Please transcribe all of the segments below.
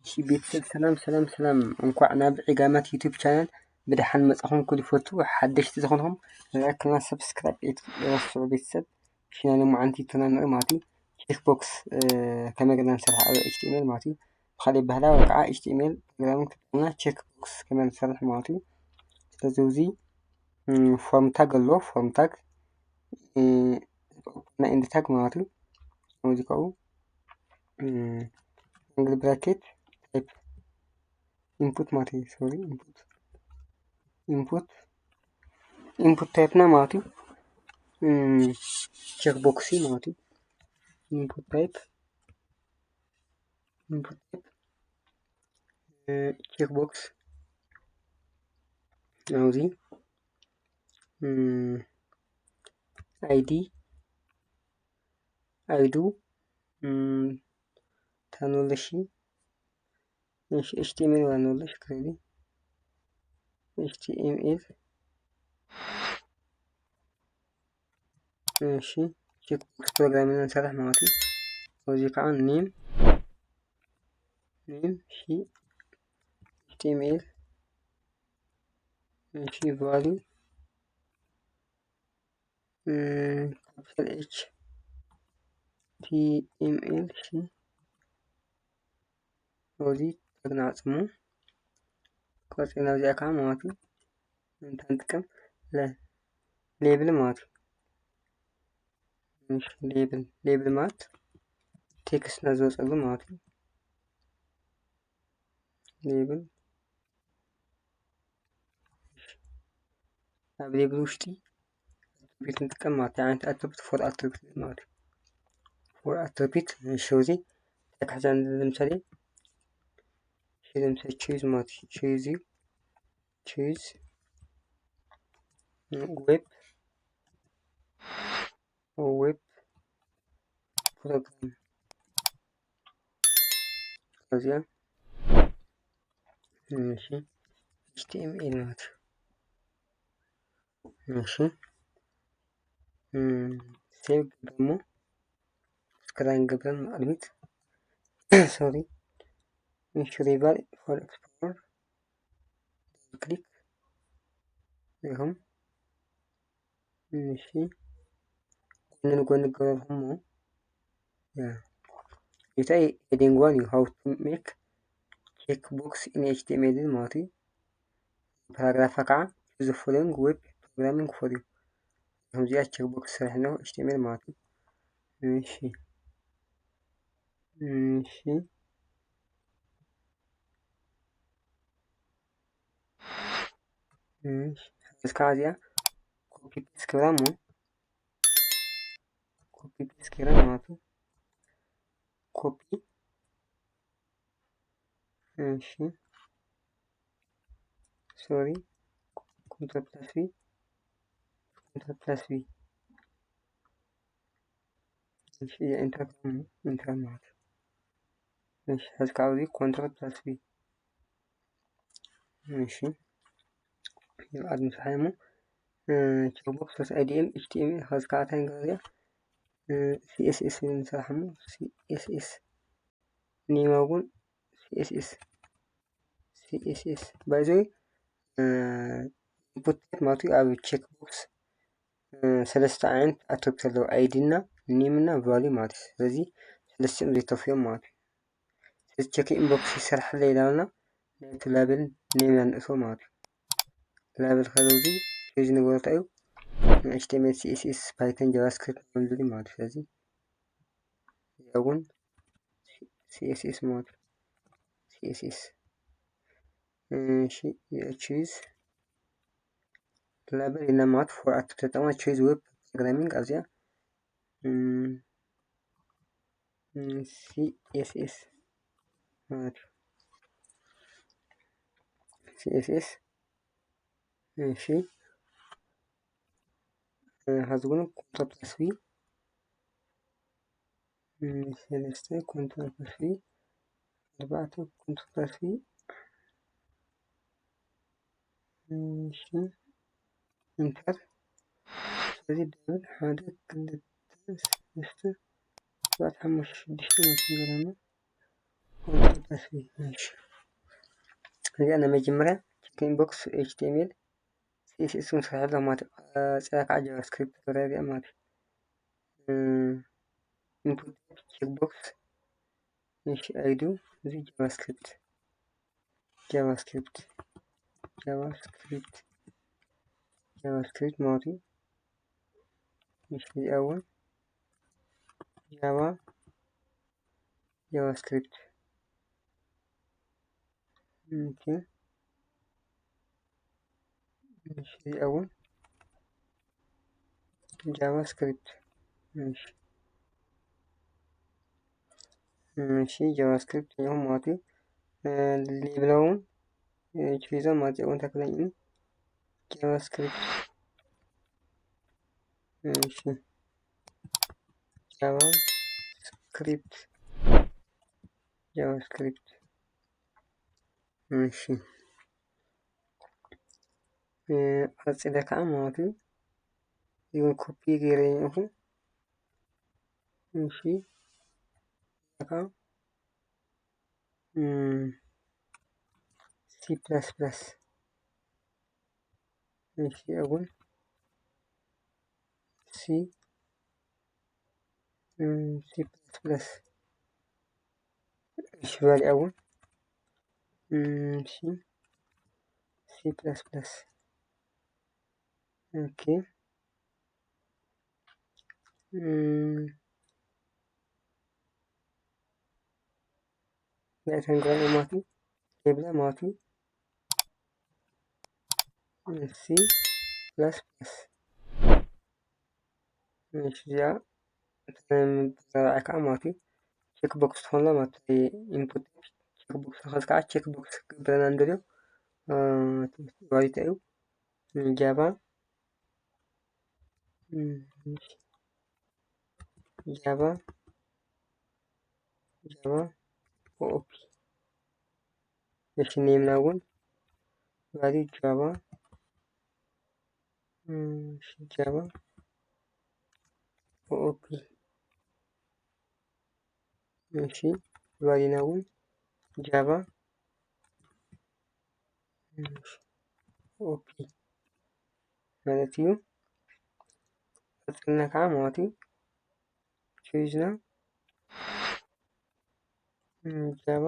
እሺ ቤተሰብ ሰላም ሰላም ሰላም፣ እንኳዕ ናብ ዒጋማት ዩቲዩብ ቻናል ብደሓን መጻኹም። ኩሉ ይፈቱ ሓደሽቲ ዝኾንኩም ላይክ እና ሰብስክራይብ ኣይትረስዑ ቤተሰብ። ሽና ሎማዓንቲ ተናንዑ ማለት እዩ። ቼክ ቦክስ ከመይ ገይርና ንሰርሕ ኣብ ኤች ቲ ኤም ኤል ማለት እዩ። ብኻሊእ ኣበሃህላ ወይ ከዓ ኤች ቲ ኤም ኤል ፕሮግራሚንግ ተጠቒምና ቼክ ቦክስ ከመይ ንሰርሕ ማለት እዩ። ስለዚ እዚ ፎርም ታግ ኣሎ፣ ፎርም ታግ እና ኤንድ ታግ ማለት እዩ። እዚ ከኡ ኣንግል ብራኬት ታይፕ ኢንፑት ማለት እዩ። ሶሪ ኢንፑት ኢንፑት ኢንፑት ታይፕ ና ማለት እዩ። ቼክ ቦክስ እዩ ማለት እዩ። ኢንፑት ታይፕ ኢንፑት ታይፕ ቼክ ቦክስ ኣብዚ ኣይዲ ኣይዱ ታኖለሺ እሺ ኤች ቲ ኤም ኤል ዋና ወለሽ ክሬዲ ኤች ቲ ኤም ኤል እሺ ቼክ ቦክስ ፕሮግራም ኢና ንሰርሕ ማለት እዩ። እዚ ከዓ ኔም ኔም እሺ ኤች ቲ ኤም ኤል እሺ ቫሉ ካፒታል ኤች ቲ ኤም ኤል እሺ እዚ ተግናጽሙ ቀጽልና እዚኣ ከዓ ማለት እዩ። እንታይ ንጥቀም ሌብል ማለት እዩ። ሌብል ሌብል ማለት ቴክስትና ዝወፀሉ ማለት እዩ። ሌብል ኣብ ሌብል ውሽጢ ኣትሪቢዩት ንጥቀም ማለት እዩ። ዓይነት ኣትሪቢዩት ፎር ኣትሪቢዩት ማለት እዩ። ፎር ኣትሪቢዩት ሾው እዚ ተካሕዛ ለምሳሌ ለምሳሌ ቹዝ ማለት እዩ። ቹዝ እዩ ቹዝ ዌብ ዌብ ፕሮግራም እዚኣ እሺ ኤች ቲ ኤም ኤል ማለት እዩ። እሺ ሴቭ ደግሞ ስክራይን ገብረን ማዕልሚት ሶሪ እሺ ሪቫል ፎር ኤክስፕሎር ክሊክ ይኹም እሺ ጎንን ጎን ገበርኩሞ እንታይ heading one you how to make check box in ኤች ቲ ኤም ኤል ማለት እዩ። ፓራግራፋ ከዓ choose the following web programming for you ከምዚኣ ቼክ ቦክስ ሰርሕ ነው ኤች ቲ ኤም ኤል ማለት እዩ። እሺ እሺ እሺ እስካ እዚኣ ኮፒ ፔስት ክብላ እሞ ኮፒ ፔስት ክብላ ማለት እዩ። ኮፒ እሺ ሶሪ ኮንትሮል ፕላስ ቪ ኮንትሮል ፕላስ ቪ እሺ ኢንተር ኢንተር ማለት እዩ። እሺ ሕዚ ካብዚ ኮንትሮል ፕላስ ቪ እሺ ይብዓድ ምሳሓይ እሞ ቸክቦክስ ፕላስ ኣይዲኤም ኤች ቲ ኤም ኤል ኸዚ ከዓ እንታይ ንገብር እዚኣ ሲ ኤስ ኤስ ንሰርሕ እሞ ሲ ኤስ ኤስ ኔማ እውን ሲ ኤስ ኤስ ሲ ኤስ ኤስ ባይ ዘ ወይ ኢንፑት ታይፕ ማለት እዩ ኣብ ቼክ ቦክስ ሰለስተ ዓይነት ኣትሪቢዩት ኣለዉ ኣይዲ እና ኔም እና ቫልዩ ማለት እዩ። ስለዚ ሰለስቲኦም ዘይተፍዮም ማለት እዩ። ስለዚ ቼክ ኢንቦክስ ይሰርሓለይ ኢላና ናይቲ ላብል ኔም ኢና ንእትዎ ማለት እዩ። ላብል ከዚ እዚ ፔጅ ንግበሮ እንታይ እዩ ኤች ቲ ኤም ኤል ሲ ኤስ ኤስ ፓይተን ጃቫስክሪፕት ንብል ማለት እዩ። ስለዚ እዚኣ እውን ሲ ኤስ ኤስ ማለት እዩ። ሲ ኤስ ኤስ እሺ ቹዝ ላብል ኢልና ማለት ፎርማት ተጠቅመና ቹዝ ዌብ ፕሮግራሚንግ ኣብዚኣ ሲ ኤስ ኤስ ማለት እዩ። ሲ ኤስ ኤስ እሺ እ፣ ሐዚ እውን ኮንትሮል ፕላስ ቪ እ፣ ሰለስተ ኮንትሮል ፕላስ ቪ ኣርባዕተ ኮንትሮል ፕላስ ቪ እሺ ኢንተር። ስለዚ ደብል ሓደ ክልተ ሰለስተ ኣርባዕተ ሓሙሽተ ሽዱሽተ ማለት እዩ። ኮንትሮል እሺ፣ እሺ። እዚኣ ናይ መጀመርያ ቼክ ኢንቦክስ ኤች ቲ ኤም ኤል ሲ ኤስ ኤስ ክንሰርሐላ ማለት እዩ። ቀፂላ ከዓ ጃቫስክሪፕት ትረአ እዚኣ ማለት እዩ። እም፣ ኢንፑት ቼክ ቦክስ፣ እሺ፣ ኣይዱ፣ እዚ ጃቫስክሪፕት፣ ጃቫስክሪፕት፣ ጃቫስክሪፕት፣ ጃቫስክሪፕት ማለት እዩ። እሺ፣ እዚኣ እውን ጃቫ፣ ጃቫስክሪፕት፣ ኦኬ። እሺ፣ እዚኣ እውን ጃቫስክሪፕት። እሺ፣ እሺ፣ ጃቫስክሪፕት ይኹን ማለት እዩ። እ፣ ሌብላ እውን፣ እ፣ ቹይዛ ማለት እዩ። እውን ተክለኝ ጃቫስክሪፕት። እሺ፣ ጃቫስክሪፕት፣ ጃቫስክሪፕት። እሺ፣ እ፣ ቀፂለ ከዓ ማለት እዩ። ይሁን ኮፒ ገይረ ይኹን። እሺ፣ ከዓ፣ እም፣ ሲ ፕላስ ፕላስ። እሺ፣ እውን ሲ፣ እም፣ ሲ ፕላስ ፕላስ። እሺ፣ በል እውን፣ እም፣ እሺ፣ ሲ ፕላስ ፕላስ። ኦኬ። እም፣ ናይ ተንጋሪ ማለት እዩ። ሌብላ ማለት እዩ። ሲ ፕላስ ፕላስ። እሺ፣ እዚኣ እተን ምዝራባዕ ከዓ ማለት እዩ። ቼክ ቦክስ ትኾንላ ማለት እዩ። ኢንፑት ቼክ ቦክስ ንኸዚ ከዓ ቼክ ቦክስ ክገብረና እንደልዮ፣ እ፣ ትምህርቲ ዋሊታ እዩ። ጃቫ፣ እም፣ ጃቫ፣ ጃቫ ኦኦፒ። እሺ፣ ኔምና እውን ቫልዩ ጃቫ፣ እም፣ እሺ፣ ጃቫ ኦኦፒ። እሺ፣ ቫልዩና እውን ጃቫ፣ እሺ፣ ኦኦፒ ማለት እዩ። ቀፂልና ከዓ ማለት እዩ ቹይዝና፣ እም፣ ጃቫ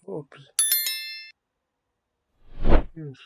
ኦኦፒ። እሺ፣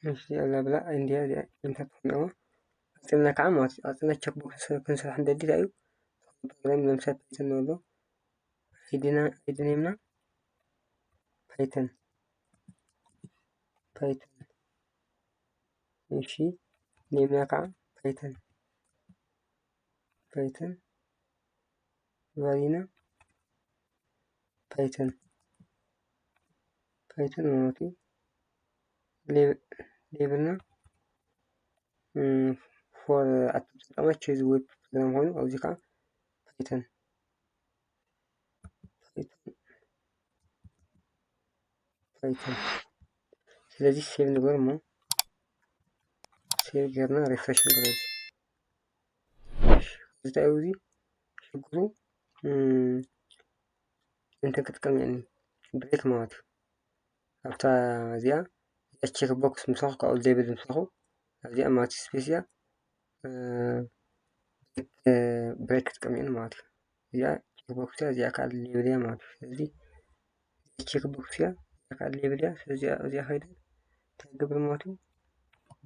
እሺ፣ እዚኣ ላብላ እንዲያ፣ እዚኣ ኢንተር ትኾንዋ። ቀፂልና ከዓ ማለት እዩ። ቀፂልና ቸክ ቦክስ ክንሰርሕ እንደሊ እንታይ እዩ? ፕሮግራም ለምሳሌ ፓይተን ንበሎ። ኣይድና፣ ኣይዲ ኔምና ፓይተን፣ ፓይተን። እሺ፣ ኔምና ከዓ ፓይተን፣ ፓይተን። ቫሊና ፓይተን፣ ፓይተን ማለት እዩ። ሌብ-፣ ሌብልና፣ እም፣ ፎር ኣትጠቀመች እዚ ዌብ ፕሮግራም ኮይኑ ኣብዚ ከዓ ፓይተን፣ ፓይተን፣ ፓይተን። ስለዚ ሴቭ ንግበር እሞ ሴቭ ጌርና ሪፍሬሽ ንግበር። እዚ እንታይ እዩ እዚ ሽግሩ? እም፣ እንትን ክጥቀም እየ ብሬክ ማለት እዩ። ኣብታ እዚኣ፣ እዚኣ ቼክ ቦክስ ምሳኹ፣ ካብኡ ሌብል ምሳኹ፣ ኣብዚኣ ማለት እዩ ስፔስ እያ፣ እ፣ ብሬክ፣ እ፣ ብሬክ ክጥቀም እየ ማለት እዩ። እዚኣ ቼክ ቦክስ እያ፣ እዚኣ ከዓ ሌብል እያ ማለት እዩ። ስለዚ እዚኣ ቼክ ቦክስ እያ፣ እዚኣ ከዓ ሌብል እያ። ስለዚ እዚኣ ከይደ እንታይ ክገብር ማለት እዩ?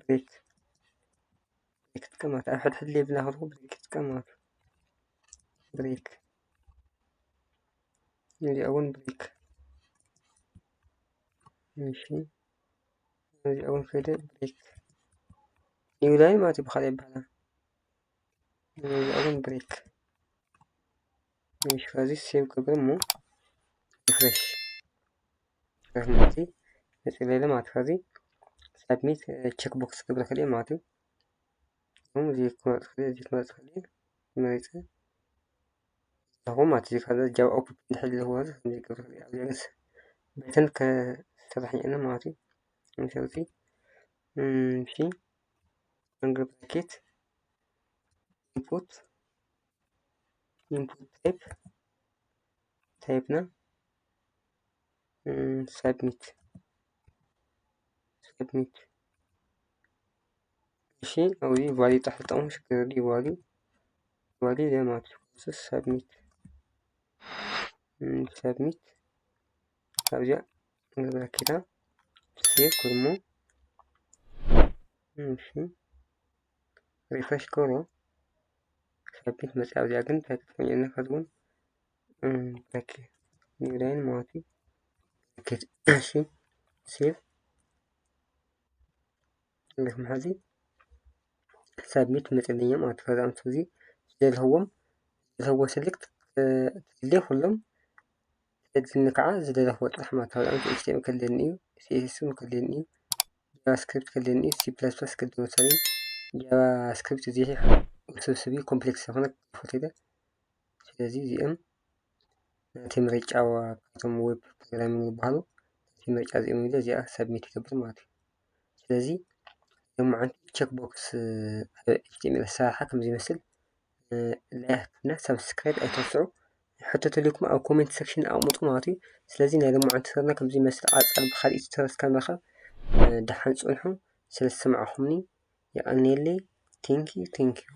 ብሬክ፣ ብሬክ ክጥቀም ማለት እዩ። ኣብ ሕድሕድ ሌብል እናኸድኩ ብሬክ ክጥቀም ማለት እዩ። ብሬክ። እዚኣ እውን ብሬክ። እሺ። እዚኣ እውን ከይደ ብሬክ። ኒው ላይን ማለት እዩ ብኻልእ ይበሃላ። እዚኣ እውን ብሬክ። እሺ፣ ከዚ ሴቭ ክብል እሞ ሪፍሬሽ። ሪፍሬሽ ማለት እዩ። መፂለለ ማለት ከዚ ሳብሚት ቸክ ቦክስ ክብል ክእል ማለት እዩ። እሞ እዚ ክመርፅ ክእል፣ እዚ ክመርፅ ክእል መሪፀ። ኣለኹ ማለት እዩ። ከዛ ጃቫ ኦፕ እንድሕር ኣለዎ ከምዚ ይገብር። ኣብዚ ምስ በተን ከሰርሕ እየ ማለት እዩ። ምስ እዚ፣ እም፣ እሺ፣ ኣንግል ብራኬት input input type type ና submit submit እሺ ኣብዚ value ተጠቀሙ ሽግር value value ለማት submit submit ኣብዚኣ ንብረኪታ save ክድሞ እሺ refresh ክብሎ submit መፅኣ ኣብዚኣ ግን እንታይ ክትኮኛና ከዝውን okay new line ማለት እዩ እሺ save እንግዲህ መሓዚ submit መፅለኛ ማለት ከዛ ምስ እዚ ዝደልህዎም ዝደልህዎ select ትድልየ ኩሎም ተድልኒ ከዓ ዝደለኽዎ ጥራሕ ማለት ካብ ዛዕባ html ከድልየኒ እዩ css እውን ከድልየኒ እዩ javascript ከድልየኒ እዩ c plus plus ቅድም ወሳኒ javascript እዚ ውስብስብ እዩ complex ዝኾነ ክፈትደ ስለዚ እዚኦም ናቲ ምርጫ ካብቶም web programming ዝበሃሉ ናቲ ምርጫ እዚኦም ኢለ እዚኣ submit ይገብር ማለት እዩ ስለዚ ሎማዓንቲ check box ኣብ html ኣሰራርሓ ከም ዝመስል like እና subscribe ኣይትረስዑ ሕቶ ተልዩኩም ኣብ comment section ኣቕምጡ ማለት እዩ ስለዚ ናይ ሎማዓንቲ ስርና ከም ዝመስል ኣጻል ብካሊእ tutorial እስካብ ንራኸብ ደሓን ጽንሑ ስለ ዝሰማዕኹምኒ የቐንየለይ thank you thank you